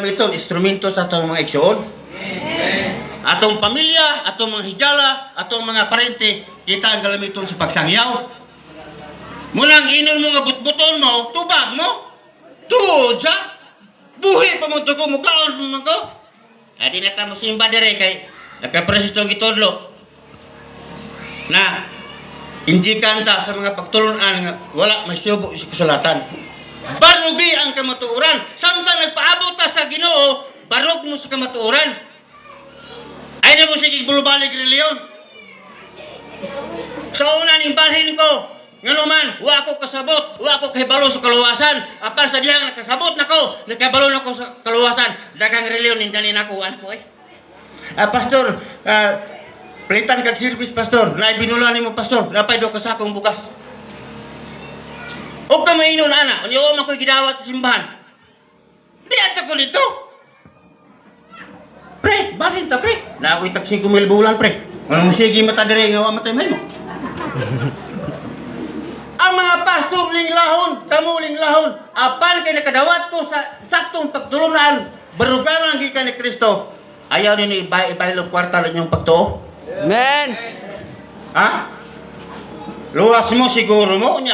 Ito, instrumento sa atong mga igsoon. Atong pamilya, atong mga higala, atong mga parente, kita ang galamiton sa pagsangyaw. Munang inon mo nga butbuton mo, tubag mo. Tuod sa. Buhi pa mo to ko, mukaon mo man ko. Ay, di na ta mo simba dire kay nakapreso itong gitudlo. Na, injikan ta sa mga pagtulunan nga wala may subo sa kasulatan. Barugi ang kamatuoran. Samtang nagpaabot ta sa Ginoo, barog mo sa kamatuoran. Ay na mo sige bulubalig reliyon. Sa una ning balhin ko, ngano man, wa ako kasabot, wa ako kahibalo sa kaluwasan. Apan sa dihang nakasabot nako, nakabalo nako sa kaluwasan. Daghang reliyon ning ganin ako, ano ko eh. Ah, pastor, palitan kag service, pastor. Naay binula nimo, pastor, napay do ka sakong bugas. O ka mainon ana, unya wa man ko'y gidawat sa simbahan. Di ato ko dito. Pre, balhin ta, pre. Na ako'y tag 5 mil bulan, pre. Anong sige mata dire nga wa matay mo. Ang mga pastor linglahon, kamo linglahon, apan kay nakadawat ko sa saktong pagtulunan, baruganan gikan ni Kristo. Ayaw ninyo ibay-ibay kwarta inyong pagtuo. Amen. Ha? Luwas mo siguro mo, unya.